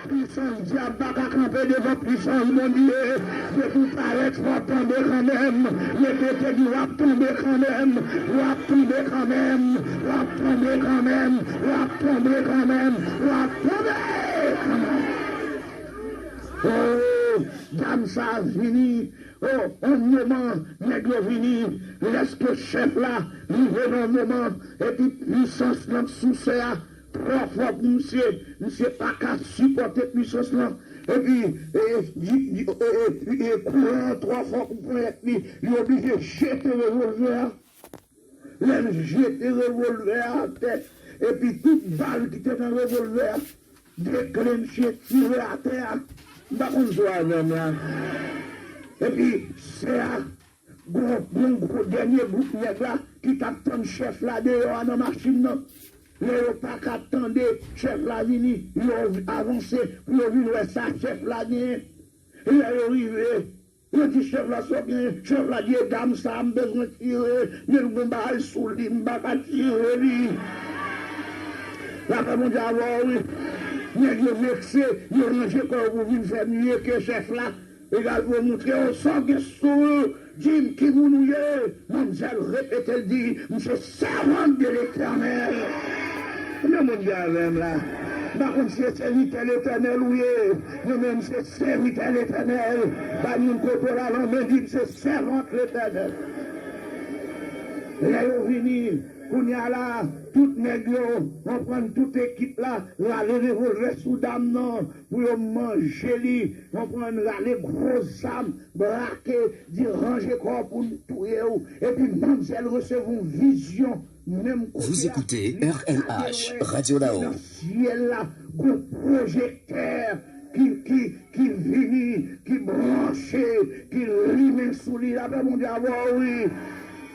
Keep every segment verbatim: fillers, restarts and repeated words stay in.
Pisans dyab pa ka kanpe devan pisans Bondye. Depi w parèt, w ap tonbe kanmenm. Repete, di, w ap tonbe kanmenm. W ap tonbe kanmenm. W ap tonbe kanmenm. W ap tonbe kanmenm. W ap tonbe kanmenm. Oh, dam sa vini. Oh, yon moman, nèg yo vini. Lèske chèf la rive nan yon moman, epi pisans nan sou sè a twò fò pou misye. Misye pa ka sipòte pisans lan. Epi, e, e, e, e, e, kouran an twò fò pou ponyèt li. Li oblije jete revòlvè a. Lè l jete revòlvè a atè, epi tout bal ki te nan revòlvè a deklenche, tire atè a. M pa konn si w avè m la. Epi sè a, gon, gon gwo dènye gwoup nèg la ki t ap tann chèf la deyò a nan machin nan. Lè yo pa ka tande chèf la vini, yo avanse pou yo vin wè sa chèf la genyen. Lè yo rive, yo di chèf la, "Sa w genyen?" Chèf la di, "E dam sa a, m bezwen tire, men l gon bagay sou li, m pa ka tire li." Lapè Bondye avè w, wi. Nèg yo vekse, yo ranje kò yo pou vin fè mye ke chèf la. Egal pou yo montre yo sa w gen sou w. Di m ki moun ou ye. Manmzèl repete l, di, "M se sèvant de Letènèl." Konbyen moun ki avè m la? M pa konn si se sèvitè Letènèl ou ye. Mwen menm se sèvitè Letènèl. Bay moun kote w la lanmen, di, "M se sèvant Letènèl." Lè yo vini, kounye a la, tout nèg yo, konprann, tout ekip la, rale revòlvè sou dam nan pou yo manje li, konprann, rale gwo zam, brake, di, "Ranje kò w pou n touye w." Epi manmzèl resevwa yon vizyon, menm kote a, li gade wè nan syèl la, gon pwojektè ki, ki, ki vini, ki branche, ki limen sou li. Lapè Bondye avè w, wi.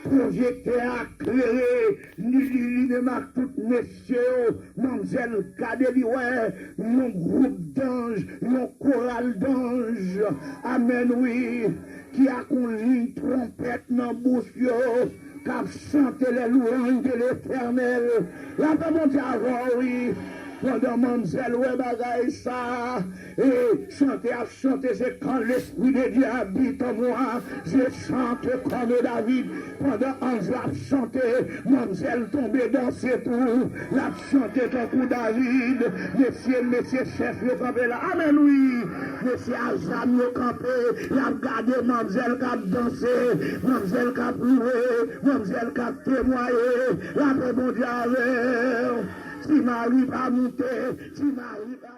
Pwojektè a klere, li, li, li menm ak tout mesye yo. Manmzèl gade, li wè yon gwoup danj, yon koral danj. Amèn, wi. Ki ak yon liy twonpèt nan bouch yo, k ap chante les louanges de l'Éternel. Lapè Bondye avè w, wi. Pandan manmzèl wè bagay sa a, e chante ap chante, se quand l'Esprit de Dieu habite en moi, je chante comme David. Pandan anj la ap chante, manmzèl tonbe danse tou. L ap chante tankou David. Mesye, mesye chèf yo kanpe la. Amèn, wi. Mesye a zam yo kanpe. Y ap gade manmzèl k ap danse, manmzèl k ap louwe, manmzèl k ap temwaye. Lapè Bondye avè w. Ti Mari pa moute, Ti Mari pa